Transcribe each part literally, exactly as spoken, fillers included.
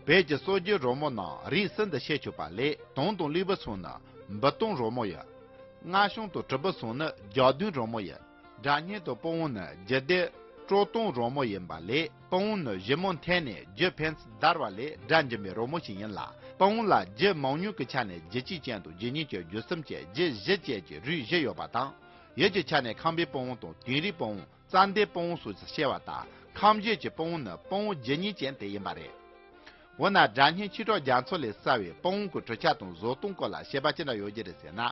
བོད་ཀྱི་སྲོལ་རྒྱུན་རོལ་མོ་ནང་རིགས་གསུམ་དུ་ཕྱེ་ཆོག་པ་ལས། དུང་དང་གླིང་བུ་སོགས་ནི་འབུམ་སྟོང་རོལ་མོ་ཡིན། རྔ་གཤོང་དང་དྲིལ་བུ་སོགས་ནི་བརྒྱ་བདུན་རོལ་མོ་ཡིན། སྒྲ་སྙན་དང་པུ་ཝང་ནི་བརྒྱུད་ལྡེབ་དྲུག་སྟོང་རོལ་མོ་ཡིན་པ་ལས། པུ་ཝང་ནི་གཞི་མ་མཐའ་ནས་རྒྱུ་ཕན་ཚུན་བརྡར་བ་ལས་སྒྲ་འབྱིན་པའི་རོལ་མོ་ཞིག་ཡིན་ལ། པུ་ཝང་ལ་རྒྱུ་མང་ཉུང་གི་ཆ་ནས་རྒྱུ་གཅིག་ཅན་དང་རྒྱུ་གཉིས་ཅན་རྒྱུ་གསུམ་ཅན་རྒྱུ་བཞི་ཅན་གྱི་རིགས་བཞི་ཡོད་པ་དང་། ཡུལ་གྱི་ཆ་ནས་ཁམས་པའི་པུ་ཝང་དང་དིང་རིའི་པུ་ཝང་། རྩ་མདའི་པུ་ཝང་སོགས་སུ་ཕྱེ་བ་ལྟར། ཁམས་ཡུལ་གྱི་པུ་ཝང་ནི་པུ་ཝང་རྒྱུ་གཉིས་ཅན་དེ་ཡིན་པ་རེད། འོ་ན་སྒྲ་སྙན་ཆོས་གྲགས་རྒྱ་མཚོ་ལས་གསལ་བའི་པུ་ཝང་གི་གྲུབ་ཆ་དང་བཟོ་སྟངས་སྐོར་ལ་བཤད་པ་ཅི་འདྲ་ཡོད་རྒྱུ་རེད་ཟེར་ན།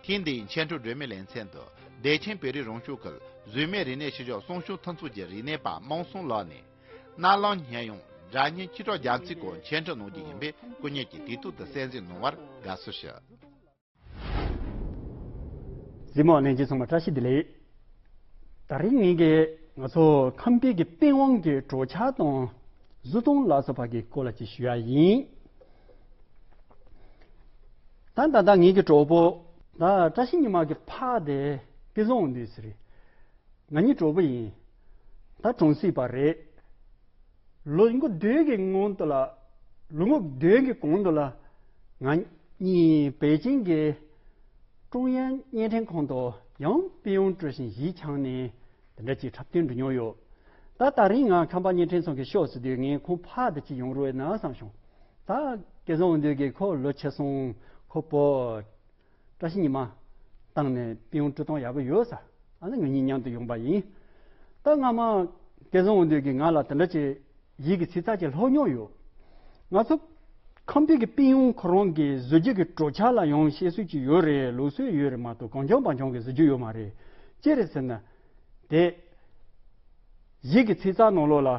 ཐེངས་འདིའི་འཆད་ཁྲིད་སྒྲོན་མེའི་ལེ་ཚན་དུ། བདེ་ཆེན་བོད་རིགས་རང་སྐྱོང་ཁུལ་གཟུགས་མེད་རིག་གནས་ཤུལ་བཞག་གསང་སྤྱོད་མཐུན་ཚོགས་ཀྱི་རིག་གནས་པ་དམངས་སྲུང་ལགས་ནས། རྣ་ལམ་སྙན་དབྱངས་སྒྲ་སྙན་ཆོས་གྲགས་རྒྱ་མཚོའི་སྐོར་འཆད་ཁྲིད་གནང་རྒྱུ་ཡིན་པས། སྐུ་ཉིད་ཀྱིས་དུས་ཐོག་ཏུ་གསན་གཟིགས་གནང་བར་དགའ་བསུ་ཞུ། གཟིགས་མོ་བ་ལྷན་རྒྱས་ཚང་མ་བཀྲ་ཤིས་བདེ་ལེགས། ད་རིང་ངེད་ཀྱིས་ང་ཚོ་ཁམས་པའི་གི་པི་ཝང་གི་གྲོགས་ཆ་དང་བཟོ་སྟངས་ལ་སོགས་པ་གི་སྐོར་ལ་ཅིག་ཞུ་ཡ་ཡིན། ད་ད་ལྟ་ངེད་ཀྱི་གྲོགས་པོ་ད་བཀྲ་ཤིས་ཉི་མ་གི་ཕ་དེ་སྐལ་བཟང་དབང་འདུས་ཟེར་རེད། ང་གཉིས་གྲོགས་པོ་ཡིན། ད་གྲོང་གསེབ་པ་རེད། ལོ་ངོ་བདུན་གྱི་སྔོན་དུ་ལ། ལོ་ངོ་བདུན་གྱི་གོང་དུ་ལ། ང་གཉིས་པེ་ཅིང་གི་ཀྲུང་དབྱང་བརྙན་འཕྲིན་ཁང་དུ་ཡང་པི་ཝང་སྤྲོད་བཞིན་གཞས་འཁྱངས་ནས་དེ་འདྲ་ཅིག་འཁྲབ་སྟོན་འགྲོ་མྱོང་ཡོད། ད་ད་རིང་ང་ཁམས་པ་བརྙན་འཕྲིན་ཚང་གི་ཤོག་ཟེར་དུས། ངས་ཁོང་ཕ་དེ་ཅིག་ཡོང་རོགས་ཡིན་ན་བསམ་བྱུང་། ད་སྐལ་བཟང་དབང་འདུས་ཀྱིས་ཁོ་ལོ་ཆེ་སོང་། ཁོ་བུ་བཀྲ་ཤིས་ཉི་མ་བཏང་ནས་པི་ཝང་སྤྲོད་སྟངས་ཡག་པོ་ཡོད་ས། ཨ་ནི་ང་གཉིས་མཉམ་དུ་ཡོང་པ་ཡིན། ད་སྔ་མ་སྐལ་བཟང་དབང་འདུས་ཀྱིས་ང་ལ་དེ་འདྲ་ཅིག་གཞས་ཀྱི་ཚིག་རྩ་ཅིག་ཀློག་མྱོང་ཡོད། ང་ཚོ་ཁམས་པའི་གི་པི་ཝང་ཁོ་རང་གི་བཟོ་རྒྱུ་གི་གྲུབ་ཆ་ལ་ཡང་བཤད་སྲོལ་ཅིག་ཡོད་རེད། ལུགས་སྲོལ་ཡོད་རེད་མ་གཏོགས་གང་བྱུང་བང་བྱུང་གི་བཟོ་རྒྱུ་ཡོད་མ་རེད། ཅི་རེད་ཟེར་ན། དེ་གཞས་ཀྱི་ཚིག་རྩ་ནང་ལོགས་ལ།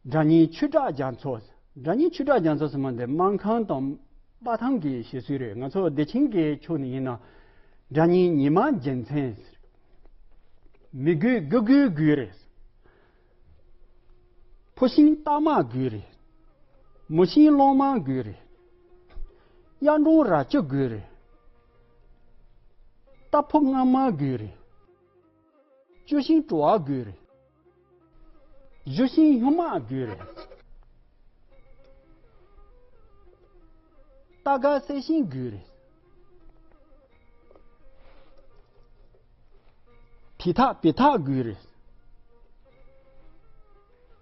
སྒྲ་སྙན་ཆོས་གྲགས་རྒྱ་མཚོ། སྒྲ་སྙན་ཆོས་གྲགས་རྒྱ་མཚོ་ཟེར་མ་འདི་སྨར་ཁམས་དང་དཔའ་ཐང་གི་བཤད་སྲོལ་རེད། ང་ཚོ་བདེ་ཆེན་གྱི་ཕྱོགས་ནས་ཡིན་ན། སྒྲ་སྙན་ཉི་མ་རྒྱལ་མཚན་ཟེར། མི་རྒོད་དགུ་རྒོད་རྒོད་རེད། ཕོ་ཤིང་སྟག་མ་རྒོད་རེད། མོ་ཤིང་གླང་མ་རྒོད་རེད། གཡག་འབྲོང་རྭ་ཅོ་རྒོད་རེད། རྟ་ཕོ་རྔ་མ་རྒོད་རེད། ཅོ་ཤིང་བྲོ་བ་རྒོད་རེད། གཞུ་ཤིང་སྨྱུག་མ་རྒོད་རེད། རྟ་སྒ་གསལ་ཤིང་རྒོད་རེད། བི་ཐག་བི་ཐག་རྒོད་རེད།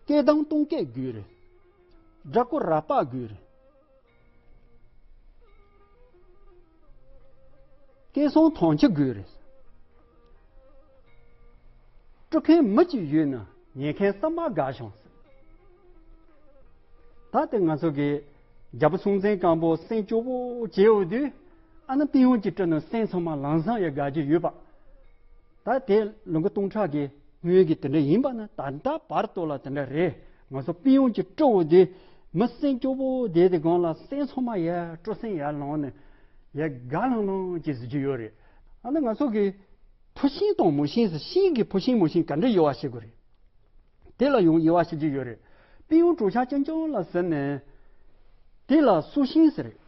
སྐད་གདངས་སྟོང་སྐད་རྒོད་རེད། སྦྲ་ཀོ་ར་པ་རྒོད་རེད། སྐད་སྲུང་དོང་ཆུ་རྒོད་རེད། སྤྲུལ་མཁན་མི་གཅིག་ཡོད་ན་ཉན་མཁན་གསུམ་པ་དགའ་བྱུང་། ད་ལྟ་ང་ཚོ་གི་རྒྱལ་པོ་སྲོང་བཙན་སྒམ་པོ་སེམས་སྐྱོ་པོ་བྱས་ཡོད་དུས། ཨ་ནི་པི་ཝང་གཅིག་སྤྲོད་ན་སེམས་ཚང་མ་ལམ་སང་ཡང་དགའ་རྒྱུ་ཡོད་པ། ད་དེ་ལོ་ངོ་སྟོང་ཕྲག་གི་སྔོན་གྱི་དེ་འདྲ་ཡིན་པ་ན། ད་ལྟ་བར་དུ་ལ་དེ་འདྲ་རེད། ང་ཚོ་པི་ཝང་གཅིག་སྤྲོད་ཡོད་དུས་མི་སེམས་སྐྱོ་པོ་བསྡད་དེ་སྒང་ལ་སེམས་ཚང་མ་ཡར་སྤྲོ་སེམས་ཡར་ལངས་ནས་ཡར་དགའ་ལྷང་ལྷང་ཅིག་བཟོ་རྒྱུ་ཡོད་རེད། ཨ་ནི་ང་ཚོ་གི་ཕོ་ཤིང་དང་མོ་ཤིང་ཟེར། ཤིང་གི་ཕོ་ཤིང་མོ་ཤིང་ག་འདྲ་དབྱེ་བ་ཕྱེ་དགོས་རེད། དེ་ལ་ཡང་དབྱེ་བ་ཕྱེ་རྒྱུ་ཡོད་རེད། པི་ཝང་གྲུ་ཆ་རྐྱང་རྐྱང་ལ་ཟེར་ནས། དེ་ལ་སྲོག་ཤིང་ཟེར་རེད།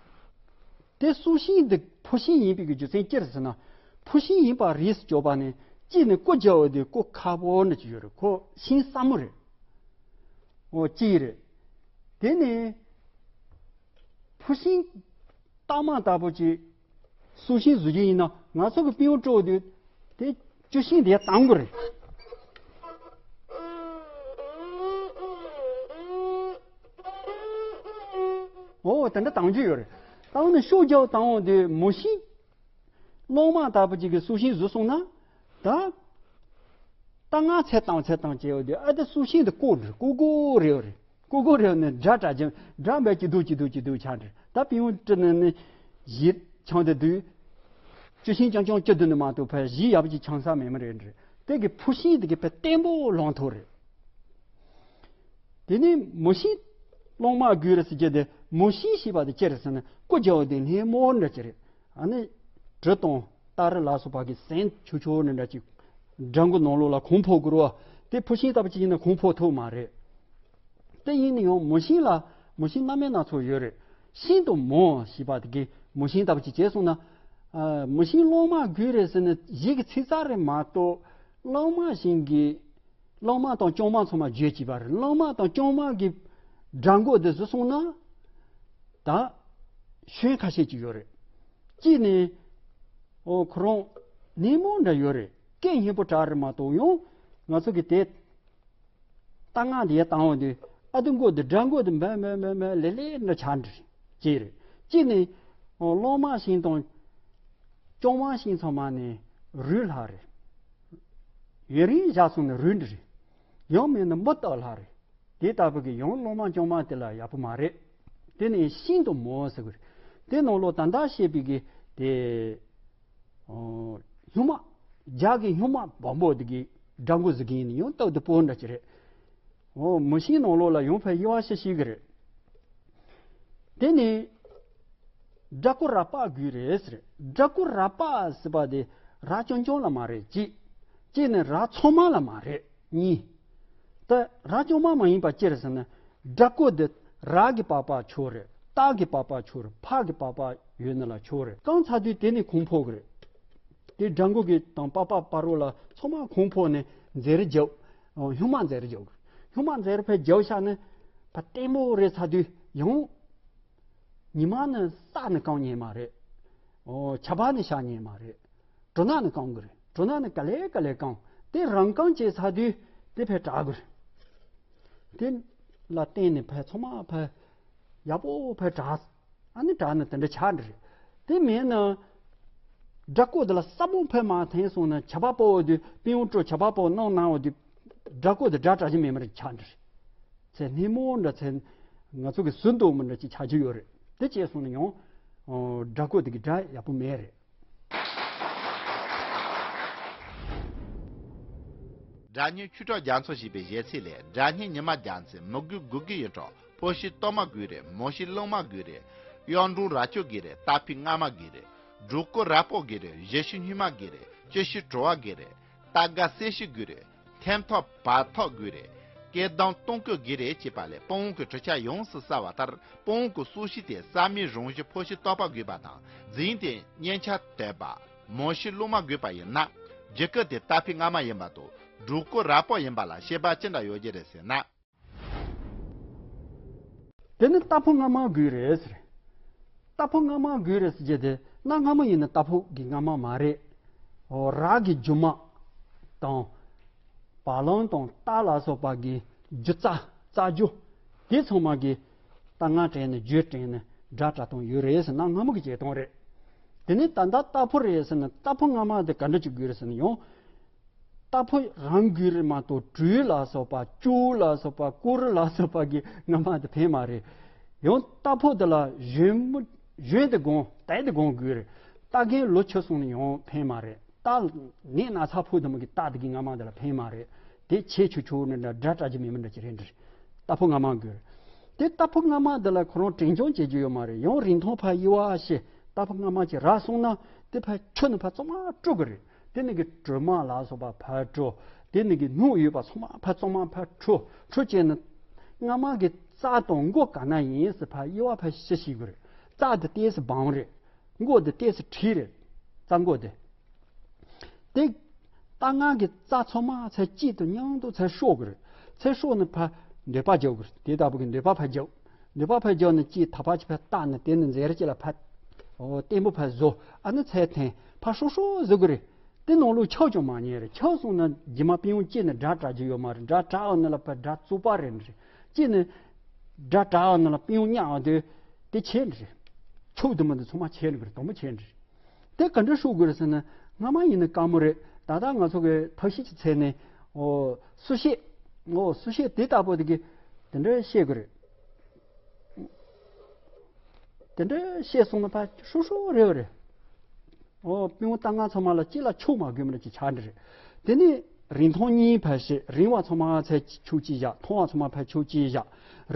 དེ་སྲོག་ཤིང་འདི་ཕོ་ཤིང་ཡིན་པའི་གི་རྒྱུ་མཚན་ཅི་རེད་ཟེར་ན། ཕོ་ཤིང་ཡིན་པ་རིས་སུ་གྱུར་པ་ནི་གཅིག་ནི་རྐོ་རྒྱག་འོས་དེ་རྐོ་ཁག་པོ་འདྲ་ཅིག་ཡོད་རེད། ཁོ་ཤིང་སྲ་མོ་རེད། འོ་གཅིག་རེད། དེ་ནི་ཕོ་ཤིང་སྟག་མ་ལྟ་བུ་ཅིག་སྲོག་ཤིང་བཟོ་རྒྱུ་ཡིན་ན། ང་ཚོ་གི་པི་ཝང་སྤྲོད་དུས་དེ་གཅོད་ཤིང་དེ་གཏང་དགོས་རེད། འོ་དེ་འདྲ་གཏང་རྒྱུ་ཡོད་རེད། གཏང་ནས་ཤོག་རྒྱག་གཏང་འོང་དུས་མོ་ཤིང་གླང་མ་ལྟ་བུ་ཅིག་གི་སྲོག་ཤིང་བཟོས་སོང་ན། ད་ད་ང་ཚེ་བཏང་ཚེ་བཏང་བྱས་ཡོད་དུས། ཨ་ད་སྲོག་ཤིང་དེ་རྐོ་འགྲོ། རྐོ་དགོས་རེད་ཡོད་རེད། རྐོ་དགོས་རེད་ནས་སྒྲ་གྲགས་ཀྱི་སྒྲ་འབད་ཀྱི་འདུག་ཀྱི་འདུག་ཀྱི་འདུག་ཆགས་འདྲ། ད་པི་ཝང་སྤྲོད་ནས་ནི་གཞས་འཁྱང་བསྡད་དུས། གཅོད་ཤིང་རྐྱང་རྐྱང་གཅོད་སྡོད་ནི་མ་གཏོགས་ཕར་གཞས་ཡག་པོ་ཅིག་འཁྱང་ས་མེད་མ་རེད་འདྲ། དེ་གི་ཕོ་ཤིང་དེ་གི་ཕར་བརྟན་པོ་ལོང་ཐུབ་རེད། དེ་ནས་མོ་ཤིང་གླང་མ་རྒོད་རེད་ཟེར་རྒྱུ་དེ། མོ་ཤིང་ཞེས་པ་དེ་ཅི་རེད་ཟེར་ན། རྐོ་རྒྱག་འོས་དེ་སྣེ་མོ་འདྲ་ཅིག་རེད། ཨ་ནི་གྲི་དང་སྟ་རེ་ལ་སོགས་པ་གི་ཟན་ཆུང་ཆུང་འདྲ་འདྲ་ཅིག་སྦྲང་གི་ནང་ལོགས་ལ་གོང་ཕོག་དགོས་རེད་བ། དེ་ཕོ་ཤིང་ལྟ་བུ་ཅིག་ཡིན་ན་གོང་ཕོག་ཐུབ་མ་རེད། དེ་ཡིན་ན་ཡང་མོ་ཤིང་ལ་མོ་ཤིང་སྣ་མིན་སྣ་ཚོགས་ཡོད་རེད། ཤིང་དང་མོ་ཞེས་པ་དེ་གི་མོ་ཤིང་ལྟ་བུ་ཅིག་བྱས་སོང་ན། ཨ་མོ་ཤིང་གླང་མ་རྒོད་རེད་ཟེར་ནས་གཞས་ཀྱི་ཚིག་རྩ་རེད་མ་གཏོགས། གླང་མ་ཤིང་གི་གླང་མ་དང་སྤྱང་མ་ཚང་མ་བརྗོད་ཀྱི་པ་རེད། གླང་མ་དང་སྤྱང་མ་གི་ སྦྲ་མགོ་འདི་བཟོས་སོང་ན་ད་ཤན་ཁ་ཤས་ཅིག་ཡོད་རེད། གཅིག་ནི་ཨོ་ཁོ་རང་ནད་མོ་འདྲ་ཡོད་རེད། སྐད་སྙན་པོ་གྲགས་རེད་མ་གཏོགས་ཡང་ང་ཚོ་གི་དེ། རྟ་རྔ་དེ་བཏང་བ་དུས་ཨ་དུ་མགོ་དུ་སྦྲ་མགོ་དུ་འབད་འབད་འབད་འབད་ལེ་ལེ་འདྲ་ཆགས་འདྲ་ཅིག་རེད། གཅིག་ནི་གླང་མ་ཤིང་དང་ལྕང་མ་ཤིང་ཚང་མ་ནི་རུལ་ལྷག་རེད། ཡུན་རིང་བཞག་སོང་ན་རུལ་འདྲ་རེད། ཡང་མིན་ན་མུ་སྟག་ལྷག་རེད། དེ་ལྟ་བུ་གི་ཡང་གླང་མ་ལྕང་མ་དེ་ལ་ཡག་པོ་མ་རེད། དེ་ནི་ཤིང་དང་མོ་ཟེར་གི་རེད། དེ་ནང་ལོགས་ད་ལྟ་བཤད་པའི་གི་དེ། ཨོ། སྨྱུག་མ། རྒྱ་གི་སྨྱུག་མ་སྦོམ་པོ་དེ་གི་སྦྲ་མགོ་ཟེར་གི་ཡིན་ན་ཡང་སྟབས་བདེ་པོ་འདྲ་ཅིག་རེད། ཨོ། མོ་ཤིང་ནང་ལོགས་ལ་ཡང་ཕར་དབྱེ་བ་ཕྱེ་ཤེས་གི་རེད། དེ་ནི་སྦྲ་མགོ་ར་པགས་དགོས་རེད་ཟེར། སྦྲ་མགོ་ར་པགས་ཟེར་བ་དེ་ར་རྐྱང་རྐྱང་ལ་མ་རེད་གཅིག་གཅིག་ནི་ར་ཚང་མ་ལ་མ་རེད་གཉིས། ད་ར་རྐྱང་མ་མ་ཡིན་པ་ཅི་རེད་ཟེར་ན། སྦྲ་མགོ་འདི་ར་གི་པགས་པ་ཆོག་རེད། སྟག་གི་པགས་པ་ཆོག་རེད། ཕག་གི་པགས་པ་ཡོད་ན་ལ་ཆོག་རེད། བཀང་ཚར་དུས་དེ་ནི་གོང་ཕོག་གི་རེད། དེ་སྦྲ་མགོ་གི་དང་པགས་པ་བར་རོ་ལ་ཚང་མ་གོང་ཕོག་ནས་འཛེར་རྒྱབ། སྨྱུག་མ་འཛེར་རྒྱབ། སྨྱུག་མ་འཛེར་ཕར་རྒྱབ་བཞག་ནས་ཕར་ལྟད་མོ་རེད་ཚར་དུས་ཡང་། ཉི་མ་ནི་ས་ནི་བཀང་ཉན་མ་རེད། ཨོ། ཆར་པ་ནི་ཤར་ཉན་མ་རེད། གྲོ་ནག་ནི་བཀང་དགོས་རེད། གྲོ་ནག་ནི་ག་ལེ་ག་ལེ་བཀང་། དེ་རང་བཀང་བྱས་ཚར་དུས་དེ་ཕར་དྲག་དགོས་རེད། དེ་ལ་བརྟེན་ནས་ཕར་ཚང་མ་ཕར་ཡག་པོ་ཕར་དྲག་ཨ་ནི་དྲག་ནི་དེ་འདྲ་ཆགས་འདྲ་རེད། དེ་མིན་ན། སྦྲ་མགོ་དེ་ལ་ས་མོ་ཕར་མ་འཐེན་སོང་ན་ཆར་པ་ཕོག་དུས་པི་ཡོང་སྤྲོ་ཆར་པ་ཕོག་གནང་གནང་བ་དུས་སྦྲ་མགོ་དེ་སྒྲ་གྲགས་ཀྱི་མེད་མ་རེད་ཆགས་འདྲ་རེད། ཚེ་སྣེ་མོ་འདྲ་ཚེ་ང་ཚོ་གི་ཟུར་མདོག་མི་འདྲ་ཅིག་ཆགས་ཀྱི་ཡོད་རེད། དེ་བྱས་སོང་ན་ཡང་སྦྲ་མགོ་དེ་གི་སྒྲ་ཡག་པོ་མེད་རེད། སྒྲ་སྙན་ཆོས་གྲགས་རྒྱ་མཚོ་ཞེས་པའི་གཞས་ཚིག་ལས། སྒྲ་སྙན་ཉི་མ་རྒྱལ་མཚན་མི་དགོས་དགོས་ཀྱི་ཡིན་འགྲོ། ཕོ་ཤི་གཏོར་མ་དགོས་རེད། མོ་ཤི་གླང་མ་དགོས་རེད། གཡུ་འབྲུག་རྭ་ཅོ་དགོས་རེད། རྟ་ཕོ་རྔ་མ་དགོས་རེད། སྒྲོ་སྐུར་རྭ་པོ་དགོས་རེད། གཞུ་ཤི་སྨྱུག་མ་དགོས་རེད། གཅུ་ཤི་དྲོ་བ་དགོས་རེད། རྟ་སྒ་གསེར་ཤི་དགོས་རེད། ཐེམ་ཐོག་བར་ཐོག་དགོས་རེད། སྐེ་གདང་སྟོང་སྐུད་དགོས་རེད་ཅེས་པ་ལས་དཔའ་བོ་གི་གྲུ་ཆ་ཡོངས་སུ་གསལ་བ་ལྟར། དཔའ་བོ་གི་སྲོག་ཤིང་དེ་ས་མིག་རང་བཞིན་ཕོ་ཤི་གཏོར་པ་དགོས་པ་དང་། རྫིང་དེ་སྙན་ཆ་དོད་པ། མོ་ཤི་གླང་མ་དགོས་པ་ཡིན་ན། རྒྱུ་སྐུད་དེ་རྟ་ཕོ་རྔ་མ་ཡིན་པ་དང་སྒྲོ་སྐུར་རྭ་པོ་ཡིན་པ་ལ་ཁྱད་པར་ཅི་འདྲ་ཡོད་ཀྱི་རེད་ཟེར་ན། དེ་ནི་རྟ་ཕོ་རྔ་མ་དགོས་རེད་ཟེར། རྟ་ཕོ་རྔ་མ་དགོས་རེད་ཟེར་རྒྱུ་དེ་གནའ་སྔ་མོ་ཡིན་ན་རྟ་ཕོ་གི་རྔ་མ་མ་རེད། འོ། རྭ་གི་རྒྱུ་མ་དང་། བ་ལང་དང་རྟ་ལ་སོགས་པ་གི་རྒྱུ་རྩ། རྩ་རྒྱུ། དེ་ཚང་མ་གི་རྟ་རྔ་དྲན་ནས་རྒྱུ་དྲན་ནས་སྒྲ་གྲགས་སྟངས་ཡོད་རེད་ཟེར་ན་སྔ་མོ་གི་བྱེད་སྟངས་རེད། དེ་ནས་ད་ལྟ་རྟ་ཕོ་རེད་ཟེར་ན་རྟ་ཕོ་རྔ་མ་དེ་ག་འདྲ་ཅིག་དགོས་རེད་ཟེར་ན་ཡང་། རྟ་ཕོ་རང་དགོས་རེད་མ་གཏོགས་སྦྲུལ་ལ་སོགས་པ། སྤྱང་ལ་སོགས་པ། ཀོ་རུ་ལ་སོགས་པ་གི་རྔ་མ་དེ་ཕན་མ་རེད། ཡང་རྟ་ཕོ་དེ་ལ་གཞོན་མོ། གཞོན་དེ་དགོངས། དལ་དེ་དགོངས་དགོས་རེད། རྟ་རྒན་ལོ་ཆེ་སོང་ན་ཡང་ཕན་མ་རེད། རྟ་ནད་ན་ཚ་ཕོག་དུས་མ་གི་རྟ་དེ་གི་རྔ་མ་དེ་ལ་ཕན་མ་རེད། དེ་ཆེ་ཆུང་ཆུང་ནི་འདྲ། སྒྲ་གྲགས་ཀྱི་མེད་མི་འདྲ་ཅིག་རེད་འདྲ། རྟ་ཕོ་རྔ་མ་དགོས་རེད། དེ་རྟ་ཕོ་རྔ་མ་འདི་ལ་ཁོ་རང་དྲན་སྐྱོང་བྱེད་རྒྱུ་ཡོད་མ་རེད། ཡང་རིན་ཐང་ཕར་དབྱེ་བ་ཕྱེ། རྟ་ཕོ་རྔ་མ་ཅིག་རག་སོང་ན་དེ་ཕར་ཆུ་ནི་ཕར་གཙང་མ་བཀྲུ་དགོས་རེད། དེ་ནི་གི་དྲོད་མ་ལ་སོགས་པ་ཕར་བཀྲུ། དེ་ནི་གི་སྣུམ་ཡོད་པ་ཚང་མ་ཕར་གཙང་མ་ཕར་བཀྲུ། བཀྲུ་བྱས་ནས་རྔ་མ་གི་རྩ་དང་མགོ་ག་ན་ཡིན་ཟེར་ཕར་དབྱེ་བ་ཕར་ཕྱེ་ཤེས་དགོས་རེད། རྩ་དེ་ཏོག་ཙམ་སྦང་རེད། མགོ་དེ་ཏོག་ཙམ་དྲིལ་རེད། རྩ་མགོ་དེ། དེ་རྟ་རྔ་གི་རྩ་ཚང་མ་ཚར་གཅིག་ཏུ་མཉམ་དུ་ཚར་བཤོ་དགོས་རེད། ཚར་བཤོས་ནས་ཕར་འདོད་པ་རྒྱག་དགོས་རེད། དེ་ལྟ་བུ་གི་འདོད་པ་ཕར་རྒྱག་འདོད་པ་ཕར་རྒྱག་ནས་གཅིག་ཐག་པ་གཅིག་ཕར་བཏགས་ནས་དེ་ནས་འཛེར་གཅིག་ལ་ཕར། འོ། བརྟན་པོ་ཕར་བཟོ། ཨ་ནི་ཚར་འཐེན། ཕར་ཧྲོག་ཧྲོག་བཟོ་དགོས་རེད། དེ་ནང་ལོགས་ཆག་ཀྱང་མ་ཉན་རེད། ཆག་སོང་ན་རྗེས་མ་པི་ཡོང་གཅིག་ནས་སྒྲ་གྲགས་རྒྱུ་ཡོད་མ་རེད། སྒྲ་གྲགས་ཡོང་ན་ལ་ཕར་སྒྲ་བཙོག་པ་རེད་འདྲ། གཅིག་ནས་སྒྲ་གྲགས་ཡོང་ན་ལ་པི་ཡོང་ཉག་ཡོང་དུས་དེ་ཆད་འདྲ་རེད། ཆག་དུ་མ་དེ་ཚང་མ་ཆད་འདྲ་གི་རེད། དང་པོ་ཆད་འདྲ་རེད། དེ་ག་འདྲ་ཤོག་དགོས་རེད་ཟེར་ན། སྔ་མ་ཡིན་ན་དཀའ་མོ་རེད། ད་ལྟ་ང་ཚོ་གི་ཐབས་ཤེས་ཀྱི་ཚད་ནས། འོ། སུ་ཤེས། འོ། སུ་ཤེས་དེ་ལྟ་བུ་དེ་གི་དེ་འདྲ་ཤེས་དགོས་རེད། དེ་འདྲ་ཤེས་སོང་ན་ཕར་ཧྲོག་ཧྲོག་རེད་པ་རེད། འོ། པི་ཡོང་རྟ་རྔ་ཚང་མ་ལ་གཅིག་ལ་ཆག་མ་དགོས་མི་འདྲ་ཅིག་ཆགས་འདྲ་རེད། དེ་ནས་རིན་ཐང་གཉིས་ཕར་བཤད། རིང་བ་ཚང་མ་ཚར་ཕྱོགས་གཅིག་བཞག་ཐུང་བ་ཚང་མ་ཕར་ཕྱོགས་གཅིག་བཞག་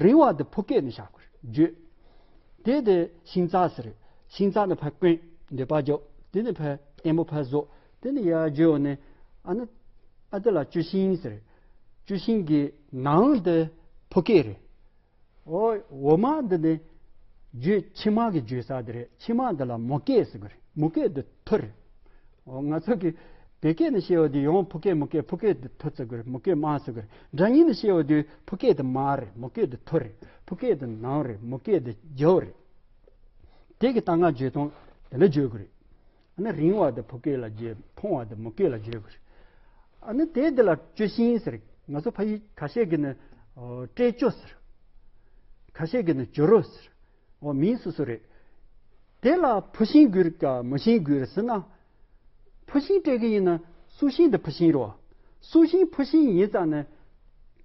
རིང་བ་དེ་ཕོ་སྐད་ནས་བཞག་དགོས་རེད། བརྗོད། དེ་དེ་ཤིང་རྩ་ཟེར་རེད། ཤིང་རྩ་ནས་ཕར་བསྐོན། འདོད་པ་རྒྱག་དེ་ནས་ཕར་བརྟན་པོ་ཕར་བཟོ། དེ་ནས་ཡར་བརྗོད་ནས་ཨ་ནི་ཨ་དེ་ལ་གཅུ་ཤིང་ཟེར་རེད། གཅུ་ཤིང་གི་ནང་དེ་ཕོ་སྐད་རེད། འོ། འོ་མ་འདི་ནི་རྒྱུད་ཕྱི་མ་གི་བརྗོད་ས་དེ་རེད། ཕྱི་མ་འདི་ལ་མོ་སྐད་ཟེར་གི་རེད། མོ་སྐད་འདི་ཐུར་རེད། འོ། ང་ཚོ་གི་ བོད་སྐད་ནས་བཤད་པ་དེ་ཡང་ཕོ་སྐད་མོ་སྐད། ཕོ་སྐད་དེ་ཐུ་ཟེར་གི་རེད། མོ་སྐད་མ་ཟེར་གི་རེད། སྒྲ་སྙན་ནས་བཤད་པ་དེ་ཕོ་སྐད་དེ་མ་རེད། མོ་སྐད་དེ་ཐུ་རེད། ཕོ་སྐད་དེ་ནང་རེད། མོ་སྐད་དེ་རྒྱབ་རེད། དེ་གི་གདངས་བརྗོད་སྟངས་དེ་འདྲ་བརྗོད་གི་རེད། ཨ་ནི་རིང་བ་དེ་ཕོ་སྐད་ལ་བརྗོད། ཐུང་བ་དེ་མོ་སྐད་ལ་བརྗོད་གི་རེད། ཨ་ནི་དེ་དེ་ལ་གཅུ་ཤིང་ཟེར། ང་ཚོ་ཕ་ཡུལ་ཁ་ཤས་ཀྱིས་ནི་ཨོ་སྤྲད་གཅུ་ཟེར། ཁ་ཤས་ཀྱིས་ནི་གཅུ་རུ་ཟེར། འོ་མིང་སོ་སོ་རེད། དེ་ལ་ཕོ་ཤིང་དགོས་རེད་ག་མོ་ཤིང་དགོས་རེད་ཟེར་ན། ཕོ་ཤིང་སྤྲད་གི་ཡིན་ན་སུ་ཤིང་དེ་ཕོ་ཤིང་རེད་བ། སུ་ཤིང་ཕོ་ཤིང་ཡིན་ཙང་ནི་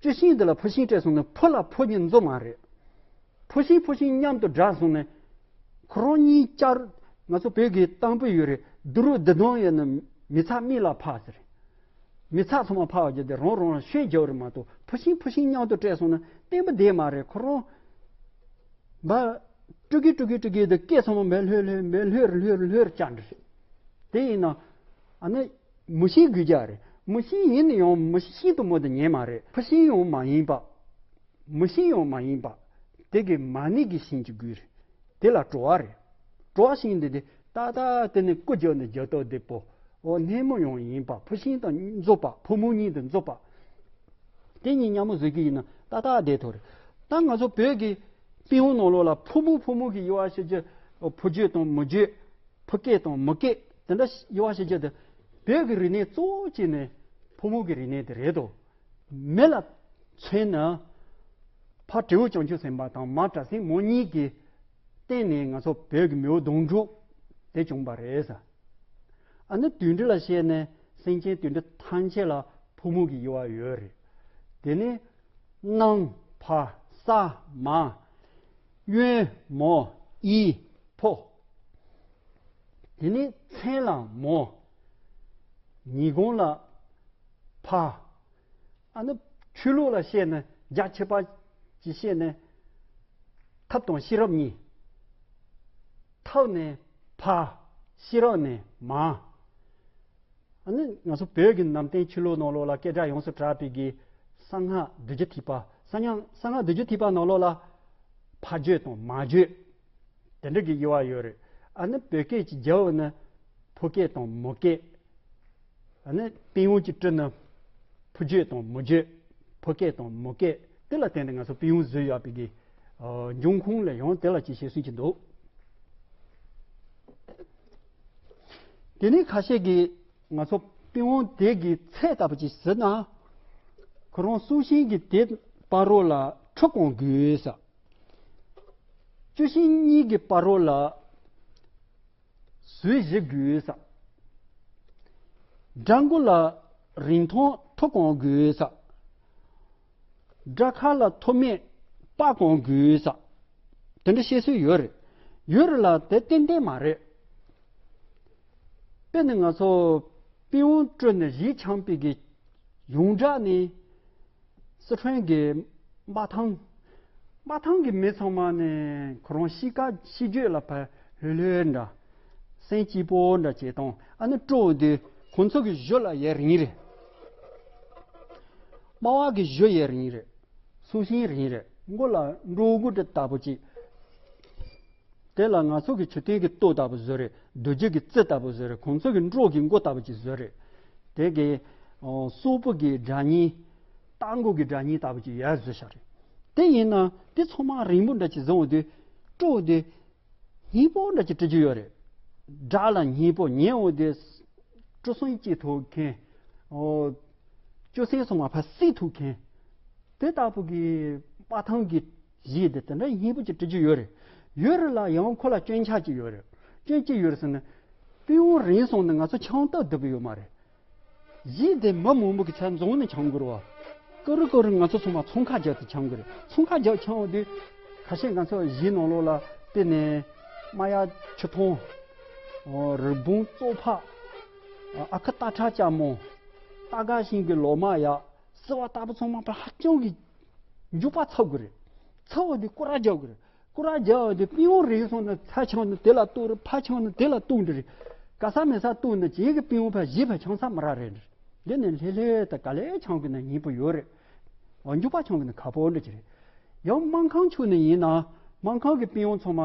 གཅུ་ཤིང་དེ་ལ་ཕོ་ཤིང་སྤྲད་སོང་ན་ཕོ་ལ་ཕོ་གཉིས་འཛོམས་མ་རེད། ཕོ་ཤིང་ཕོ་ཤིང་མཉམ་དུ་སྦྲགས་སོང་ནས། ཁོ་རང་གཉིས་བཅར། ང་ཚོ་བོད་ཀྱི་གཏམ་དཔེ་ཡོད་རེད། རྡོ་རུ་རྡོ་སྡོང་ཡོད་ན་མི་ཚག་མིག་ལ་ཕག་ཟེར། མི་ཚག་ཚང་མ་ཕག་བརྒྱབ་སྟེ་རང་རང་ལ་ཤན་རྒྱག་རེད་མ་གཏོགས། ཕོ་ཤིང་ཕོ་ཤིང་མཉམ་དུ་སྤྲད་སོང་ན་བརྟན་པོ་བསྡད་མ་རེད། ཁོ་རང་འབའ་དཀྲུག་གི་དཀྲུག་གི་དཀྲུག་གི་དེ་སྐད་ཚང་མ་འབའ་ལྷོད་ལྷོད་འབའ་ལྷོད་ལྷོད་ལྷོད་བཅར་འདྲ་རེད། དེ་ཡིན་ན་ཨ་ནི་མོ་ཤིང་དགོས་རྒྱུ་རེད། མོ་ཤིང་ཡིན་ན་ཡང་མོ་ཤིང་དུ་མོ་དེ་ཉན་མ་རེད། ཕོ་ཤིང་ཡང་མ་ཡིན་པ། མོ་ཤིང་ཡང་མ་ཡིན་པ། དེ་གི་མ་ཎི་གི་ཤིང་གཅིག་དགོས་རེད། དེ་ལ་བྲོ་བ་རེད། བྲོ་བ་ཤིང་འདི་དེ་ཏག་ཏག་དེ་ནི་རྐུ་རྒྱག་ནི་རྒྱག་སྟངས་བདེ་པོ། འོ་སྣེ་མོ་ཡང་ཡིན་པ། ཕོ་ཤིང་དང་འཛོམས་པ། ཕོ་མོ་གཉིས་དང་འཛོམས་པ། དེ་གཉིས་མཉམ་པོ་བཟོ་གི་ཡིན་ན་ཏག་ཏག་བདེ་ཐོག་རེད། ད་ང་ཚོ་བོད་ཀྱི་དཔེ་ཆ་ནང་ལོགས་ལ་ཕོ་མོ་ཕོ་མོ་གི་དབྱེ་བ་ཕྱེ་རྒྱུ། ཕོ་རྒྱུད་དང་མོ་རྒྱུད། ཕོ་སྐད་དང་མོ་སྐད། དེ་འདྲ་དབྱེ་བ་ཕྱེ་རྒྱུ་དེ་བོད་ཀྱི་རིག་གནས་གཙོ་བོ་གཅིག་ནི་ཕོ་མོ་གི་རིག་གནས་དེ་རེད་དོ། མི་ལ་མཚོན་ན། ཕ་དྲེའུ་བྱང་ཆུབ་སེམས་དཔའ་དང་མ་བྲམ་ཟེ་མོ་གཉིས་ཀྱི་སྟེང་ནས་ང་ཚོ་བོད་ཀྱི་མེས་པོ་གདུང་དྲུག་དེ་བྱུང་བ་རེད་ཟེར། ཨ་ནི་དུད་འགྲོ་ལ་བཤད་ན་སེམས་ཅན་དུད་འགྲོ་ཐམས་ཅད་ལ་ཕོ་མོ་གི་དབྱེ་བ་ཡོད་རེད། དེ་ནི་གནམ་ཕ་ས་མ། གཡོན་མོ་ཡི་ཕོ། དེ་ནི་མཚན་ལ་མོ། ཉིན་གུང་ལ་ཕ། ཨ་ནི་ཆོས་ལུགས་ལ་བཤད་ན་རྒྱ་ཆེ་བ་ཅིག་བཤད་ན་ཐབས་དང་ཤེས་རབ་གཉིས། ཐབས་ནི་ཕ། ཤེས་རབ་ནི་མ། ཨ་ནི་ང་ཚོ་བོད་ཀྱི་ནང་བསྟན་ཆོས་ལུགས་ནང་ལོགས་ལ་སྐད་གྲགས་ཡོངས་སུ་གྲགས་པའི་གི་གསང་སྔགས་བདུད་རྩི་ཐེག་པ། གསང་སྔགས་གསང་སྔགས་བདུད་རྩི་ཐེག་པ་ནང་ལོགས་ལ་ཕ་རྒྱུད་དང་མ་རྒྱུད་དེ་འདྲ་གི་དབྱེ་བ་ཡོད་རེད། ཨ་ནི་བོད་སྐད་ཀྱི་རྒྱབ་ནི་ཕོ་སྐད་དང་མོ་སྐད། ཨ་ནི་དཔེ་ཆ་ཅིག་བྲིས་ན་ཕོ་རྒྱུད་དང་མོ་རྒྱུད། ཕོ་སྐད་དང་མོ་སྐད། དེ་ལ་བརྟེན་ནས་ང་ཚོ་དཔེ་ཆ་བཟོས་ཡོད་པའི་གི་འབྱུང་ཁུངས་ལ་ཡང་དེ་ལ་ཅིག་བཤད་སྲོལ་ཅིག་འདུག་དེ་ནས་ཁ་ཤས་ཀྱིས་ང་ཚོ་དཔེ་ཆ་དེ་གི་ཚད་ལྟ་བུ་ཅིག་ཟེར་ན། ཁོ་རང་སྲོག་ཤིང་གི་དེ་བར་རོ་ལ་ཁྲུ་གང་དགོས་ས། གཅུ་ཤིང་གཉིས་ཀྱི་བར་རོ་ལ་ཟུར་བཞི་དགོས་ས། སྦྲ་མགོ་ལ་རིང་ཐུང་ཐུ་གང་དགོས་ས། སྦྲ་ཁ་ལ་ཐུ་མེད་པ་གང་དགོས་ས། དེ་འདྲ་བཤད་སྲོལ་ཡོད་རེད། ཡོད་རེད་ལ་དེ་ཏན་ཏན་མ་རེད། དཔེར་ན་ང་ཚོ་དཔེ་ཆ་བྲིས་ནས་གཞས་འཆང་པའི་གི་ཡོངས་གྲགས་ནི། སི་ཁྲོན་གྱི་འབའ་ཐང་། འབའ་ཐང་གི་མི་ཚང་མ་ནི་ཁོ་རང་གཤིས་ཀ་གཤིས་རྒྱུད་ལ་ཕར་ལྷོད་ལྷོད་འདྲ། སེམས་སྐྱིད་པོ་འདྲ་བྱེད་སྟངས། ཨ་ནི་སྤྲོ་བོ་དེ་ཁོང་ཚོ་གི་གཞུ་ལ་ཡ་རིང་རེད། དམའ་བ་གི་གཞུ་ཡ་རིང་རེད། སྲོག་ཤིང་རིང་རེད། མགོ་ལ་འབྲོག་མགོ་འདྲ་ལྟ་བུ་ཅིག་དེ་ལ་ང་ཚོ་གི་མཆོད་རྟེན་གྱི་ཏོག་ལྟ་བུ་བཟོས་རེད། རྡོ་རྗེ་གི་རྩི་ལྟ་བུ་བཟོས་རེད། ཁོང་ཚོ་གི་འབྲོག་གི་མགོ་ལྟ་བུ་ཅིག་བཟོས་རེད། དེ་གི་ཨོ་སོག་པོ་གི་སྒྲ་སྙན། རྟ་མགོ་གི་སྒྲ་སྙན་ལྟ་བུ་ཅིག་ཡར་བཟོས་བཞག་རེད། དེ་ཡིན་ན་དེ་ཚང་མ་རིང་པོ་འདྲ་ཅིག་བཟོ་འོང་དུས་སྤྲོ་བོ་དེ་སྙན་པོ་འདྲ་ཅིག་སྤྲོད་རྒྱུ་ཡོད་རེད། སྒྲ་ལ་སྙན་པོ་ཉན་འོང་དུས་སྤྲོ་སེམས་སྐྱེ་ཐུབ་མཁན། ཨོ་སྤྲོ་སེམས་ཚང་མ་ཕར་བསིལ་ཐུབ་མཁན། དེ་ལྟ་བུ་གི་འབའ་ཐང་གི་གཞས་དེ་དེ་འདྲ་སྙན་པོ་ཅིག་སྤྲོད་རྒྱུ་ཡོད་རེད། ཡོད་རེད་ལ་ཡང་ཁོ་ལ་སྐྱོན་ཆ་ཅིག་ཡོད་རེད། སྐྱོན་ཅི་ཡོད་རེད་ཟེར་ན། དཔེ་ཆ་རིང་སོང་ན་ང་ཚོ་འཆང་སྟབས་བདེ་པོ་ཡོད་མ་རེད། གཞས་དེ་མི་མང་པོ་གི་ཚབ་འཛོམས་ནས་འཆང་དགོས་རེད་བ། ཀུ་རུ་ཀུ་རུ་ང་ཚོ་ཚང་མ་ཚོང་ཁ་རྒྱག་ཏུ་འཆང་དགོས་རེད། ཚོང་ཁ་རྒྱག་འཆང་འོང་དུས་ཁ་ཤས་ང་ཚོ་གཞས་ནང་ལོགས་ལ་དཔེར་ན་རྨ་ཡག་ཆུ་ཐང་། རི་བོང་ཙོག་ཕག་ཨ་ཁུ་སྟག་ཁྲ་ལྕགས་མོ། སྟག་སྒ་ཤིང་གི་ལོ་མ་ཡག་སྲིད་པ་ལྟ་བུ་ཚང་མ་ཕར་ཧ་ཅང་གི་འཇུག་པ་ཚ་དགོས་རེད། ཚ་བ་དེ་སྐོར་ར་རྒྱག་དགོས་རེད། སྐོར་ར་རྒྱག་པ་དེ་དཔེ་ཆ་རིང་སོང་ན་ཚ་འཆང་ན་དེ་ལ་གཏུག་རེད། ཕ་འཆང་ན་དེ་ལ་གཏུག་འདྲ་རེད། ག་ས་མེད་ས་གཏུག་ན་ཅིག་གི་དཔེ་ཆ་ཕར་གཞས་ཕར་འཆང་ས་མི་རག་རེད། འདི་ནི་ལྷོད་ལྷོད་དང་ག་ལེར་འཆང་གི་ན་སྙན་པོ་ཡོད་རེད། འོ་འཇུག་པ་འཆང་གི་ན་ཁག་པོ་འདྲ་ཅིག་རེད། ཡང་སྨར་ཁམས་ཕྱོགས་ནས་ཡིན་ན་སྨར་ཁམས་ཀྱི་དཔེ་ཆ་ཚང་མ་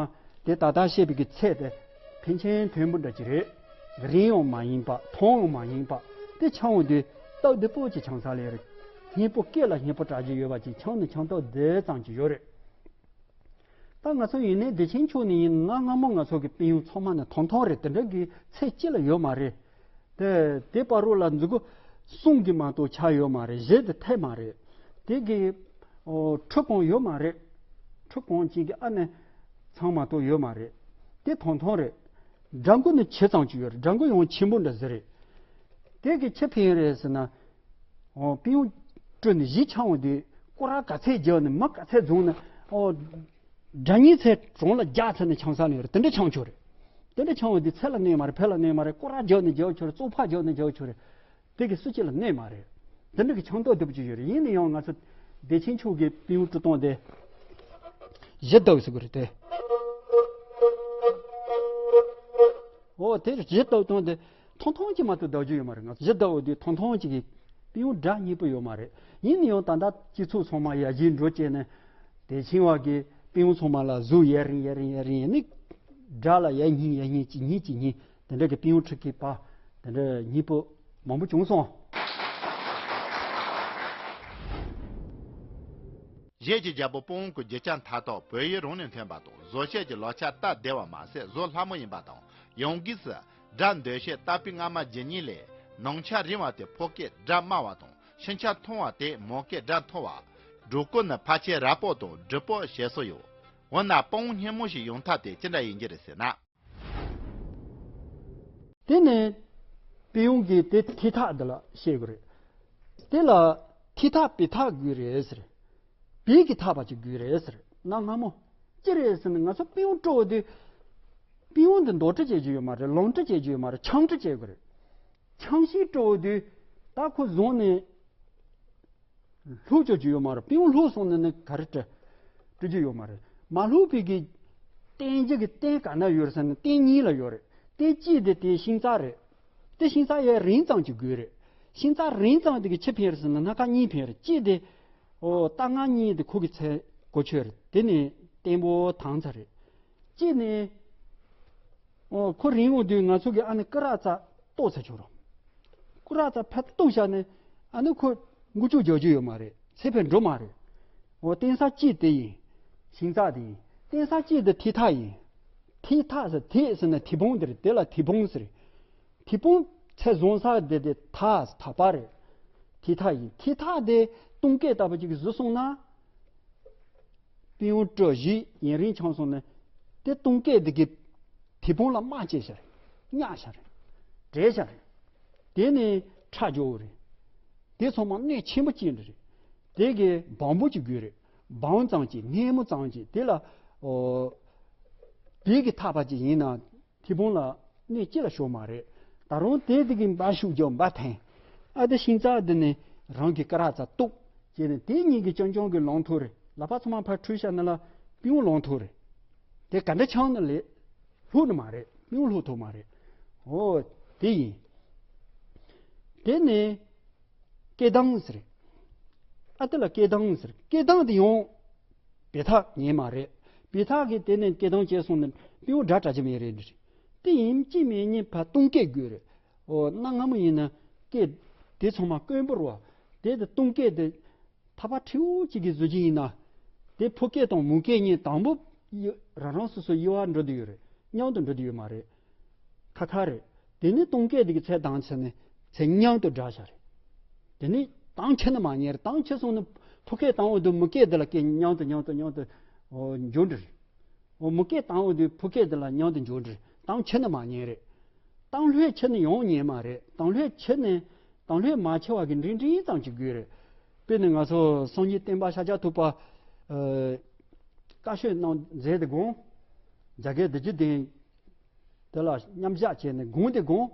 དེ་ད་ལྟ་བཤད་པའི་གི་ཚད་དེ་ཕལ་ཆེར་མཐོན་པོ་འདྲ་ཅིག་རེད། རིང་ཡང་མ་ཡིན་པ། ཐུང་ཡང་མ་ཡིན་པ། དེ་འཆང་བ་དེ་སྟབས་བདེ་པོ་ཅིག་འཆང་ས་ལས་རེད། སྙིང་པོ་སྐད་ལ་སྙིང་པོ་གྲགས་ཀྱི་ཡོད་པ་ཅིག་འཆང་ནི་འཆང་སྟངས་དེ་ཙམ་ཅིག་ཡོད་རེད། ད་ང་ཚོ་ཡིན་ནའི་བདེ་ཆེན་ཕྱོགས་ནས་ཡིན་ན་སྔ་མོ་ང་ཚོ་གི་དཔོན་གཡོག་ཚང་མ་ནི་ཐུང་ཐུང་རེད། དེ་འདྲ་གི་ཚད་ཅི་ལ་ཡོད་མ་རེད། དེ་དེ་བར་རོ་ལ་མཛུ་གུ་གསུམ་གྱི་མ་གཏོགས་ཆག་ཡོད་མ་རེད། བཞི་དེ་ཐེབས་མ་རེད། དེ་གི་ཨོ་ཁྲི་གང་ཡོད་མ་རེད། ཁྲི་གང་ཅིག་གི་ཨ་ནི་ཚང་མ་གཏོགས་ཡོད་མ་རེད། དེ་ཐུང་ཐུང་རེད། སྦྲ་མགོ་ནི་ཆེ་ཙམ་ཅིག་ཡོད་རེད། སྦྲ་མགོ་ཡང་ཆེན་པོ་འདྲ་ཟེར་རེད། དེ་གི་ཆི་ཕན་རེད་ཟེར་ན། ཨོ་དཔོན་གཡོག་སྤྲུལ་ནས་གཞི་འཆང་བ་དེ་སྐོར་ར་ག་ཚད་རྒྱག་ནས་མི་ག་ཚད་རྫོང་ནས་ཨོ་སྒྲ་སྙན་ཚད་གྲོང་ལ་རྒྱག་ཚར་ནས་འཆང་ས་ནས་རེད། དེ་འདྲ་འཆང་ཆོག་རེད། དེ་འདྲ་འཆང་བ་དེ་ཚད་ལ་གནས་མ་རེད། ཕལ་ལ་གནས་མ་རེད། སྐོར་ར་རྒྱག་ནས་རྒྱག་ཆོག་རེད། བཙོག་ཕག་རྒྱག་ནས་རྒྱག་ཆོག་རེད། དེ་གི་སུ་གཅིག་ལ་གནས་མ་རེད། དེ་འདྲ་གི་འཆང་སྟངས་བདེ་པོ་ཅིག་ཡོད་རེད། ཡིན་ན་ཡང་ང་ཚོ་བདེ་ཆེན་ཕྱོགས་ཀྱི་དཔོན་གཡོག་སྤྲུལ་སྟངས་དེ་གཞི་བདག་ཟེར་གི་རེད་དེ། ཨོ་དེ་གཞི་བདག་སྟངས་དེ་ཐུང་ཐུང་ཅིག་མ་གཏོགས་བདག་རྒྱུ་ཡོད་མ་རེད། ང་ཚོ་གཞི་བདག་འོ་དེ་ཐུང་ཐུང་ཅིག་གི་དཔོན་གཡོག་སྒྲ་སྙན་པོ་ཡོད་མ་རེད། ཡིན་ན་ཡང་ད་ལྟ་སྤྱི་ཚོགས་ཚང་མ་ཡར་རྒྱས་འགྲོ་བྱས་ནས་བདེ་ཆེན་བ་གི་དཔོན་གཡོག་ཚང་མ་ལ་གཟུགས་ཡར་རིང་ཡར་རིང་ཡར་རིང་ཡིན་ནི་སྒྲ་ལ་ཡར་སྙིང་ཡར་སྙིང་གཅིག་སྙིང་གཅིག་སྙིང་། དེ་འདྲ་གི་དཔོན་གཡོག་ཁྲི་ཁའི་པ་དེ་འདྲ་སྙིང་པོ་མང་པོ་བྱུང་སོང་། གཞས་ཀྱི་རྒྱལ་པོ་དཔའ་བོ་སྐུ་རྒྱུ་ཆ་མཐའ་དག་བོད་ཡིག་རང་ནས་ཐོན་པ་དང་། བཟོ་བྱེད་ཀྱི་ལག་ཆ་སྟབས་བདེ་བ་མ་ཟད་བཟོ་སླ་མོ་ཡིན་པ་དང་། ཡང་སྒོས་སུ་སྒྲ་འདོད་བྱེད་ཏ་པི་སྔ་མ་རྒྱུད་གཉིས་ལས་ནང་ཆ་རིང་བ་དེ་ཕོ་སྐད་སྒྲ་དམའ་བ་དང་། ཕྱི་ཆ་ཐུང་བ་དེ་མོ་སྐད་སྒྲ་མཐོ་བ། སྒྲོ་སྐུར་ནི་ཕལ་ཆེར་ར་སྤོ་དང་འབྲི་སྤོ་བྱེད་སྲོལ་ཡོད། འོ་ན་དཔའ་བོ་སྙན་མོ་ཞིག་ཡོང་ཐབས་དེ་ཅི་འདྲ་ཡིན་རྒྱུ་རེད་ཟེར་ན། དེ་ནས་དཔོན་གཡོག་གིས་དེ་ཐིག་ཐག་འདི་ལ་བཤད་དགོས་རེད། དེ་ལ་ཐིག་ཐག་པི་ཐག་དགོས་རེད་ཟེར། བི་གི་ཐག་པ་ཅིག་དགོས་རེད་ཟེར། གནའ་སྔ་མོ་ཅི་རེད་ཟེར་ན། ང་ཚོ་དཔོན་གཡོག་སྤྲོ་བ་དུས་དཔོན་གཡོག་འདི་མདོག་སྤྲོད་བྱེད་རྒྱུ་ཡོད་མ་རེད། ལོངས་སྤྲོད་བྱེད་རྒྱུ་ཡོད་མ་རེད། ཆང་སྤྲོད་བྱེད་དགོས་རེད། ཆང་ཞིག་སྤྲོ་བ་དུས་ད་ཁོ་བཟུང་ནས་ལྷུག་བཅུག་རྒྱུ་ཡོད་མ་རེད། དཔོན་གཡོག་ལྷུག་སོང་ན་ནི་ག་རེ་སྤྲོད་སྤྲོད་རྒྱུ་ཡོད་མ་རེད། མ་ལྷུག་པའི་གི་བསྟན་རྒྱུ་གི་རྟེན་ག་ན་ཡོད་རེད་ཟེར་ན་རྟེན་གཉིས་ལ་ཡོད་རེད། རྟེན་གཅིག་དེ་དེ་ཤིང་ཙག་རེད། དེ་ཤིང་ཙག་ཡར་རིང་ཙམ་ཅིག་དགོས་རེད། ཤིང་ཙག་རིང་ཙམ་དེ་གི་ཆི་ཕན་རེད་ཟེར་ན་སྣ་ཁ་གཉིས་ཕན་རེད། གཅིག་དེ་ཨོ་རྟ་རྔ་གཉིས་དེ་ཁོ་གི་ཚད་གོ་ཆོད་རེད། དེ་ནི་བརྟན་པོ་དྭངས་ཚ་རེད། གཅིག་ནི། ཨོ་ཁོ་རིང་འོང་དུས་ང་ཚོ་གི་ཨ་ནི་སྐུ་རགས་རྩ་གཏོར་ཚ་ཆོག་རོགས། སྐུ་རགས་རྩ་ཕར་གཏོར་བཞག་ནས་ཨ་ནི་ཁོ་མགོ་ལྕོག་རྒྱག་རྒྱུ་ཡོད་མ་རེད། ཚེ་འཕེལ་འགྲོ་མ་རེད། ཨོ་བརྟེན་ས་གཅིག་དེ་ཡིན། ཤིང་ཙག་དེ་ཡིན། བརྟེན་ས་གཅིག་དེ་ཐིག་ཐག་ཡིན། ཐིག་ཐག་ཟེར་ཐིག་ཟེར་ན་ཐིག་སྦོང་དེ་རེད། དེ་ལ་ཐིག་སྦོང་ཟེར། ཐིག་སྦོང་ཚད་བཟུང་ས་དེ་དེ་ཐག་ཐག་པ་རེད། ཐིག་ཐག་ཡིན། ཐིག་ཐག་དེ་སྟོང་སྐད་ལྟ་བུ་ཅིག་བཟོས་སོང་ན། དཔོན་གཡོག་སྤྲོ་བཞི་ཡུན་རིང་འཆང་སོང་ནས་དེ་སྟོང་སྐད་འདི་གི་ཐིག་སྦོང་ལ་རྨ་བཅད་བཞག་རེད། བརྙ་བཞག་རེད། བྲེགས་བཞག་རེད། དེ་ནས་ཁྲག་འཇོག་རེད། དེ་ཚང་མ་གནོད་ཆེན་པོ་སྐྱེལ་འདྲ་རེད། དེ་གི་སྦོམ་པོ་ཅིག་དགོས་རེད། སྦོམ་ཙམ་ཅིག་སྙན་མོ་ཙམ་ཅིག་དེ་ལ་ཨོ་བི་གི་ཐག་པ་ཅིག་ཡིན་ན། ཐིག་སྦོང་ལ་གནོད་ཅི་ལ་ཤོར་མ་རེད། ད་རུང་དེ་དེ་གི་འབའ་ཤུགས་རྒྱག་འབའ་འཐེན། ཨ་དེ་ཤིང་ཙག་འདི་ནི་རང་གི་སྐུ་རགས་རྩ་གཏུབ་བྱས་ནས་དེ་གཉིས་ཀྱི་རྐྱང་རྐྱང་གི་ལོང་ཐུག་རེད། ལག་པ་ཚང་མ་ཕར་འཁྲུད་བཞག་ན་ལ་དཔོན་གཡོག་ལོང་ཐུག་རེད། དེ་ག་འདྲ་འཆང་ན་ལས་ལྷུག་ནི་མ་རེད། དཔོན་གཡོག་ལྷུག་ཐུབ་མ་རེད། འོ་དེ་ཡིན། དེ་ནི་སྐད་གདངས་ཟེར། ཨ་དེ་ལ་སྐད་གདངས་ཟེར། སྐད་གདངས་དེ་ཡང་བི་ཐག་ཉན་མ་རེད། བི་ཐག་གིས་དེ་ནས་སྐད་གདངས་བྱས་སོང་ན་དཔོན་གཡོག་སྒྲ་གྲགས་ཀྱི་མེད་རེད་འདྲ། དེ་ཡིན་གཅིག་མིན་གཉིས་ཕར་སྟོང་སྐད་དགོས་རེད། ཨོ་གནའ་སྔ་མོ་ཡིན་ན་སྐད་དེ་ཚང་མ་དཀོན་པོ་རེད་བ། དེ་དེ་སྟོང་སྐད་དེ་ཐག་པ་ཁྲེའུ་གཅིག་གིས་བཟོ་གི་ཡིན་ན། དེ་ཕོ་སྐད་དང་མོ་སྐད་གཉིས་དང་པོ་ཡི་རང་རང་སོ་སོའི་དབྱེ་བ་འགྲོ་དུ་ཡོད་རེད། མཉམ་དུ་འགྲོ་དུ་ཡོད་མ་རེད། ཁ་ཁ་རེད། དེ་ནི་སྟོང་སྐད་དེ་གི་ཚད་དང་ཚད་ནི་ཚད་མཉམ་དུ་སྒྲ་བྱ་རེད། དེ་ནི་དང་ཆེ་ན་མ་ཉན་རེད། དང་ཆེ་སོང་ན་ཕོ་སྐད་དང་འོ་དུ་མོ་སྐད་དེ་ལ་སྐད་མཉམ་དུ་མཉམ་དུ་མཉམ་དུ་འོ་འཇོག་འདྲ་རེད། འོ་མོ་སྐད་དང་འོ་དུ་ཕོ་སྐད་དེ་ལ་མཉམ་དུ་འཇོག་འདྲ་རེད། དང་ཆེ་ན་མ་ཉན་རེད། དང་ལྷོད་ཆེ་ན་ཡང་ཉན་མ་རེད། དང་ལྷོད་ཆེ་ན་དང་ལྷོད་མ་ཆེ་བ་གི་འབྲིང་འབྲིང་ཙམ་ཅིག་དགོས་རེད། དཔེར་ན་ང་ཚོ་སངས་རྒྱས་བསྟན་པ་ཤཱཀྱ་ཐུབ་པ་ཨ་བཀའ་ཆོས་གནང་མཛད་དེ་དགོངས། རྒྱ་སྐད་བདུད་རྩི་ལྡན། དེ་ལ་མཉམ་བཞག་བྱས་ནས་དགོངས་ཏེ་དགོངས།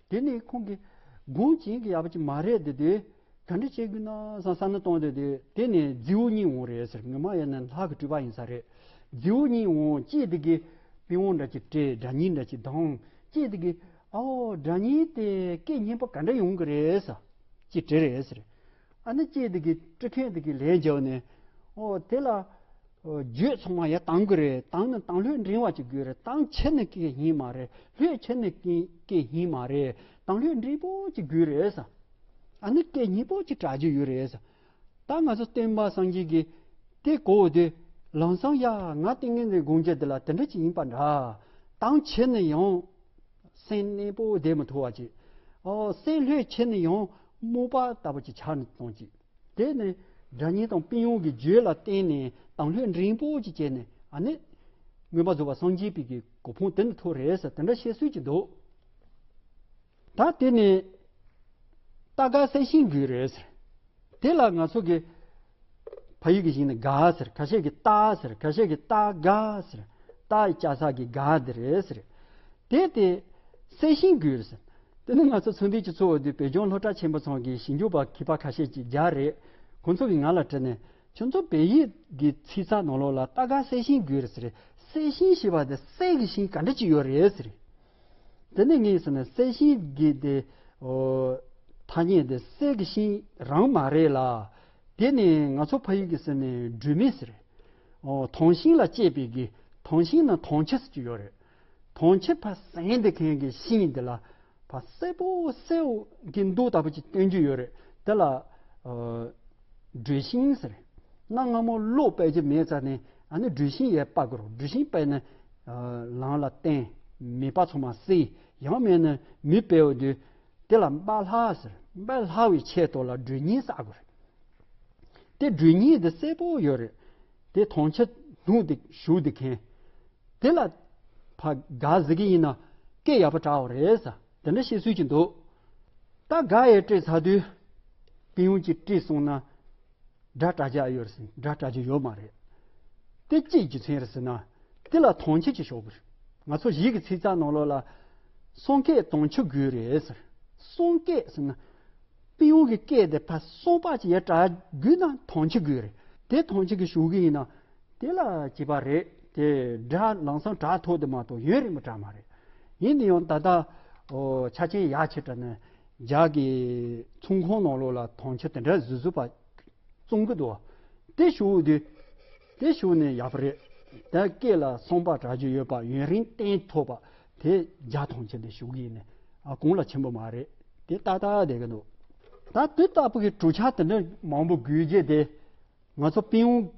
དེ་ནས་ཁོང་གིས་དགོངས་བྱིན་གྱི་ཡག་པོ་ཅིག་མ་རེད་དེ་དུས་ག་འདྲ་བྱེད་དགོས་ན་བསམ་བསམ་བློ་གཏོང་དེ་དུས་དེ་ནས་རྫི་བོ་གཉིས་འོང་རེད་ཟེར། ངོ་མ་ཡིན་ན་ལྷ་གི་སྤྲུལ་པ་ཡིན་ས་རེད། རྫི་བོ་གཉིས་འོང་། གཅིག་དེ་གིས་པི་ཝང་འདྲ་ཅིག་སྤྲད། སྒྲ་སྙན་འདྲ་ཅིག་གདངས། གཅིག་དེ་གིས་ཨའོ་སྒྲ་སྙན་དེ་སྐད་སྙན་པོ་ག་འདྲ་ཡོང་གི་རེད་ཟེར། ཅིག་དྲིས་རེད་ཟེར། ཨ་ནི་གཅིག་དེ་གིས་སྤྲུལ་མཁན་དེ་གིས་ལན་རྒྱབ་ནས་ཨོ་དེ་ལ། རྒྱུད་ཚང་མ་ཡར་བཏང་དགོས་རེད། བཏང་ན་བཏང་ལྷོད་འབྲིང་བ་ཅིག་དགོས་རེད། བཏང་ཆེ་ན་སྐད་སྙན་མ་རེད། ལྷོད་ཆེ་ན་སྐད་སྐད་སྙན་མ་རེད། བཏང་ལྷོད་འབྲིང་པོ་ཅིག་དགོས་རེད་ཟེར། ཨ་ནི་སྐད་སྙན་པོ་ཅིག་གྲགས་རྒྱུ་ཡོད་རེད་ཟེར། ད་ང་ཚོ་སྟོན་པ་སངས་རྒྱས་ཀྱིས་དེ་གོ་དུས་ལམ་སང་ཡ་ང་ཏིང་ངེ་འཛིན་སྒོམ་རྒྱུ་འདི་ལ་དེ་འདྲ་ཅིག་ཡིན་པ་འདྲ། བཏང་ཆེ་ན་ཡང་སེམས་གནས་པོ་བསྡད་མི་ཐུབ་པ་ཅིག་ཨོ་སེམས་ལྷོད་ཆེ་ན་ཡང་རྨོངས་པ་ལྟ་བུ་ཅིག་ཆགས་ནས་གཏོང་ཅིག་དེ་ནི་སྒྲ་སྙན་དང་པི་ཡོང་གི་རྒྱུད་ལ་བརྟེན་ནས་བཏང་ལྷོད་འབྲིང་པོ་ཅིག་བྱས་ནས་ཨ་ནི་མངོན་པར་རྫོགས་པ་སངས་རྒྱས་པའི་གི་གོ་འཕང་དེ་ནི་ཐོབ་རེད་ཟེར་དེ་འདྲ་བཤད་སྲོལ་ཅིག་འདུག་ད་དེ་ནི་རྟ་སྒ་གསལ་ཤིང་རྒྱུད་རེད་ཟེར། དེ་ལ་ང་ཚོ་གི་ཕ་ཡུལ་གྱི་ཞིང་ནི་སྒ་ཟེར། ཁ་ཤས་ཀྱི་རྟ་ཟེར། ཁ་ཤས་ཀྱི་རྟ་སྒ་ཟེར། རྟ་ཡི་སྐྱ་ས་གི་སྒ་འདི་རེད་ཟེར། དེ་དེ་གསལ་ཤིང་རྒྱུད་ཟེར། དེ་ནི་ང་ཚོ་ཚོགས་འདུའི་སྤྱི་ཚོགས་འོག་ཏུ་བོད་ལྗོངས་སློབ་གྲྭ་ཆེན་པོ་ཚང་གི་ཞིབ་འཇུག་པ་མཁས་པ་ཁ་ཤས་ཀྱིས་སྦྱར་རེད། ཁོང་ཚོ་གིས་ང་ལ་དྲིས་ནས་ཁྱོད་ཚོ་བོད་ཡིག་གི་ཚིག་རྩ་ནང་ལོགས་ལ་རྟ་སྒ་གསལ་ཤིང་རྒྱུད་ཟེར། གསལ་ཤིང་ཞེས་པ་དེ་གསེར་གྱི་ཤིང་ག་འདྲ་ཅིག་ཡོད་རེད་ཟེར། དེ་ནས་ངས་ཟེར་ན་གསལ་ཤིང་གི་དེ་ཨོ་ཐ་སྙད་དེ་གསེར་གྱི་ཤིང་རང་མ་རེད་ལ། དེ་ནས་ང་ཚོ་ཕ་ཡུལ་གྱི་ཟེར་ནས་སྦྲུལ་མེ་ཟེར། ཨོ་དོམ་ཤིང་ལ་བཅད་པའི་གི་དོམ་ཤིང་ནང་དོམ་ཆུ་ཟེར་གྱི་ཡོད་རེད། དོམ་ཆུ་ཕར་ཟེང་དེ་མཁན་གྱི་ཤིང་དེ་ལ་ཕར་སེར་པོ་སེར་པོ་གི་མདོག་ལྟ་བུ་ཅིག་སྟོན་རྒྱུ་ཡོད་རེད། དེ་ལ་ཨོ་སྦྲུལ་ཤིང་ཟེར། གནའ་སྔ་མོ་གློག་དཔེ་ཅིག་མེད་ཙང་ནས་ཨ་ནི་སྦྲུལ་ཤིང་ཡར་སྤར་དགོས་རེད། སྦྲུལ་ཤིང་སྤར་ནས་ལམ་ལ་བསྟན། མེ་སྤར་ཚང་མ་བསྲེགས། ཡང་མིན་ན་མེ་སྤར་འོ་དུས་དེ་ལ་འབར་སླ་ཟེར། འབར་སླ་བའི་ཆེད་དུ་ལ་སྦྲུལ་སྙན་བསག་དགོས་རེད། དེ་སྦྲུལ་སྙན་དེ་སེར་པོ་ཡོད་རེད། དེ་དོམ་ཆུ་སྣུམ་དེ་བྱུགས་དེ་མཁན། དེ་ལ་ཕར་སྒ་ཟེར་གི་ཡིན་ན་སྐད་ཡག་པོ་གྲགས་པ་རེད་ཟེར། དེ་འདྲ་བཤད་སྲོལ་ཅིག་འདུག་ད་སྒ་ཡར་བསྲེགས་ཚར་དུས་པི་ཡོང་ཅིག་བསྲེས་སོང་ན། སྒྲ་གྲགས་རྒྱུ་ཨ་ཡོད་རེད་ཟེར། སྒྲ་གྲགས་རྒྱུ་ཡོད་མ་རེད། དེ་ཅིའི་རྒྱུ་མཚན་རེད་ཟེར་ན། དེ་ལ་དོམ་ཆུ་ཅིག་བྱུག་དགོས་རེད། ང་ཚོ་གཞས་ཀྱི་ཚིག་རྩ་ནང་ལོགས་ལ། གསུང་སྐད་དོམ་ཆུ་རྒྱུད་རེད་ཟེར། གསུང་སྐད་ཟེར་ན། པི་ཡོང་གི་སྐད་དེ་ཕར་གསུངས་པ་ཅིག་ཡར་གྲགས་རྒྱུ་ན་དོམ་ཆུ་རྒྱུད་རེད། དེ་དོམ་ཆུ་གི་བྱུག་གི་ཡིན་ན། དེ་ལ་བྱས་པ་རེད། དེ་སྒྲ་ལམ་སང་གྲགས་ཐུབ་དེ་མ་གཏོགས་ཡུན་རིང་པོ་གྲགས་མ་རེད། ཡིན་ན་ཡང་ད་ལྟ་ཨོ་ཆ་རྐྱེན་ཡག་ཆེ་དྲགས་ནས་རྒྱ་གི་ཚོང་ཁང་ནང་ལོགས་ལ་དོམ་ཆུ་དེ་འདྲ་བཟོ་བཟོ་བ་བཙོང་གི་འདུག་དེ་བྱུག་དུས་དེ་བྱུག་ནས་ཡག་པོ་རེད། ད་སྐད་ལ་གསུངས་པ་གྲགས་རྒྱུ་ཡོད་པ་ཡུན་རིང་བརྟན་ཐུབ་པ་དེ་རྒྱ་དོམ་ཆུ་དེ་བྱུག་གི་ཡིན་ནས་ཨ་གོང་ལ་ཆེན་པོ་མ་རེད། དེ་ཏག་ཏག་བསྡད་གི་འདུག་ད་དེ་ལྟ་བུ་གི་གྲུབ་ཆ་དེ་འདྲ་མང་པོ་དགོས་རྒྱུ་དེ། ང་ཚོ་པི་ཡོང་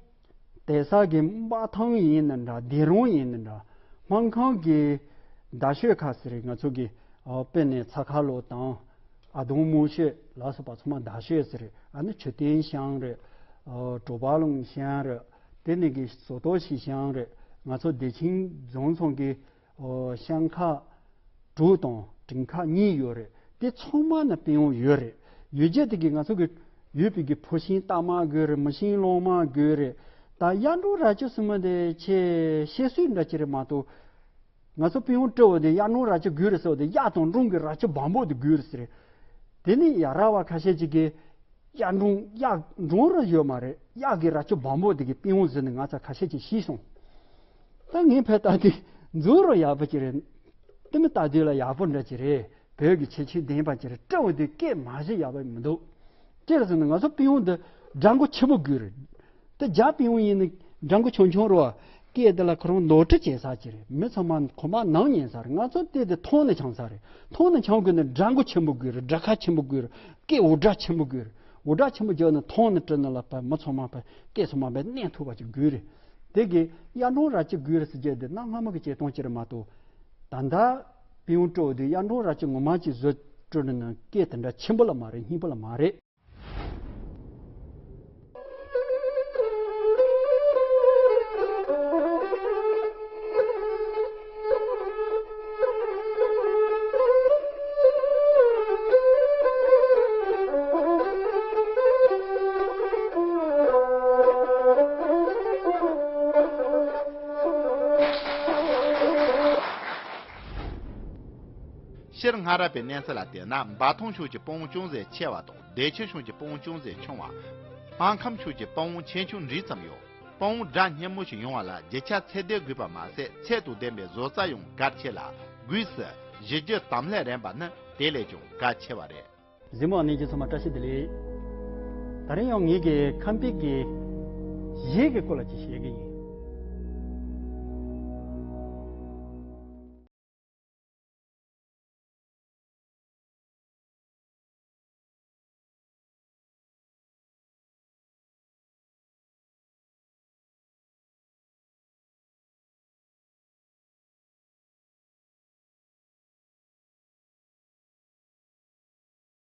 དེ་ས་གི་འབའ་ཐང་ཡིན་ན་འདྲ། སྡེ་རོང་ཡིན་ན་འདྲ། སྨར་ཁམས་ཀྱི་རྡ་ཤོད་ཁ་ཟེར་རེད། ང་ཚོ་གི་ཨ་དཔེར་ན་ཚ་ཁ་ལོ་དང་ཨ་དོང་མུ་ཤོད་ལ་སོགས་པ་ཚང་མ་རྡ་ཤོད་ཟེར་རེད། ཨ་ནི་ཆུ་བརྟན་ཤང་རེད། ཨ་གྲོ་པ་ལུང་ཤང་རེད། དེ་ནས་གི་ཟོ་ཏོ་ཤི་ཤང་རེད། ང་ཚོ་བདེ་ཆེན་རྫོང་ཚང་གི་ཨོ་ཤང་ཁག་དྲུག་དང་བྲིན་ཁག་གཉིས་ཡོད་རེད། དེ་ཚང་མ་ན་པི་ཡོང་ཡོད་རེད། ཡོད་རྒྱུ་དེ་གི་ང་ཚོ་གི་ཡོད་པའི་གི་ཕོ་ཤིང་སྟག་མ་དགོས་རེད། མོ་ཤིང་གླང་མ་དགོས་རེད། ད་གཡག་འབྲོང་རྭ་ཅོ་ཟེར་མ་དེ་ཆེ་བཤད་སྲོལ་འདྲ་ཅིག་རེད་མ་གཏོགས། ང་ཚོ་པི་ཡོང་སྤྲོ་བོ་དེ་གཡག་འབྲོང་རྭ་ཅོ་དགོས་རེད་ཟེར་བ་དེ་གཡག་དང་འབྲོང་གི་རྭ་ཅོ་སྦོམ་པོ་དེ་དགོས་རེད་ཟེར། དེ་ནི་ཡ་ར་བ་ཁ་ཤས་ཅིག་གིས། གཡག་འབྲོང་གཡག་འབྲོང་ར་ཡོད་མ་རེད། གཡག་གི་རྭ་ཅོ་སྦོམ་པོ་དེ་གི་པི་ཡོང་ཟེར་ནས་ང་ཚ་ཁ་ཤས་ཀྱིས་ཤེས་སོང་། ད་ངས་ཕར་ལྟ་དུས་མཛོ་རོ་ཡག་པོ་ཅིག་རེད། དེ་མི་ལྟ་དུས་ལ་ཡག་པོ་འདྲ་ཅིག་རེད། བོད་ཀྱི་ཁྱད་ཆོས་ལྡན་པ་ཅིག་རེད། སྤྲོ་བོ་དེ་སྐད་མ་གཞི་ཡག་པོ་མི་འདུག་ཅི་རེད་ཟེར་ན་ང་ཚོ་པི་ཡོང་དེ་སྒྲ་མགོ་ཆེན་པོ་དགོས་རེད། དེ་རྒྱ་པི་ཡོང་ཡིན་ན་སྒྲ་མགོ་ཆུང་ཆུང་རོ། སྐད་དེ་ལ་ཁོ་རང་ནོར་འཁྲུལ་བྱེད་ས་ཅིག་རེད། མི་ཚང་མ་གོམ་པ་ནང་ཉན་ས་རེད། ང་ཚོ་དེ་དེ་མཐོང་ནས་འཆང་ས་རེད། མཐོང་ནས་འཆང་དགོས་ན་སྒྲ་མགོ་ཆེན་པོ་དགོས་རེད། སྒྲ་ཁ་ཆེན་པོ་དགོས་རེད། སྐད་འུར་སྒྲ་ཆེན་པོ་དགོས་རེད། འུར་སྒྲ་ཆེན་པོ་རྒྱག་ན་མཐོང་ནས་དྲན་ན་ལ་ཕར་མི་ཚང་མ་ཕར་སྐད་ཚང་མ་ཕར་གནས་ཐུབ་པ་ཅིག་དགོས་རེད། དེ་གི་གཡག་འབྲོང་རྭ་ཅོ་དགོས་རེད་ཟེར་རྒྱུ་དེ་གནའ་སྔ་མོ་གི་བྱེད་སྟངས་ཅིག་རེད་མ་གཏོགས། ད་ལྟ་པི་ཡོང་སྤྲོ་བོ་དེ་གཡག་འབྲོང་རྭ་ཅོ་ངོ་མ་ཅིག་བཟོ་སྤྲོ་ན་སྐད་དེ་འདྲ་ཆེན་པོ་ལ་མ་རེད། སྙན་པོ་ལ་མ་རེད། ཤར་སྔ་རབས་པའི་གནས་ཚུལ་ལ་བལྟས་ན། འབའ་ཐང་ཕྱོགས་ཀྱི་དཔའ་བོ་ཅུང་ཟད་ཆེ་བ་དང་། བདེ་ཆེན་ཕྱོགས་ཀྱི་དཔའ་བོ་ཅུང་ཟད་ཆུང་བ། སྨར་ཁམས་ཕྱོགས་ཀྱི་དཔའ་བོ་ཆེ་ཆུང་འདྲིས་ཙམ་ཡོད། དཔའ་བོ་སྒྲ་སྙན་མོ་ཞིག་ཡོང་བ་ལ་རྒྱུ་ཆ་ཚད་ལྡན་དགོས་པ་མ་ཟད། ཚད་དང་ལྡན་པའི་བཟོ་རྩལ་ཡང་གལ་ཆེ་ལ། སྒོས་སུ་གཞི་རྒྱུ་དམ་ལྷད་རན་པ་ནི་དེ་ལས་ཀྱང་གལ་ཆེ་བ་རེད། གཟིགས་མོ་བ་ནས་ཀྱི་ཚང་མ་བཀྲ་ཤིས་བདེ་ལེགས། ད་རིང་ཡང་ངེད་ཀྱི་ཁམས་པའི་གི་གཞས་ཀྱི་སྐོར་ལ་ཅིག་བཤད་ཀྱི་ཡིན།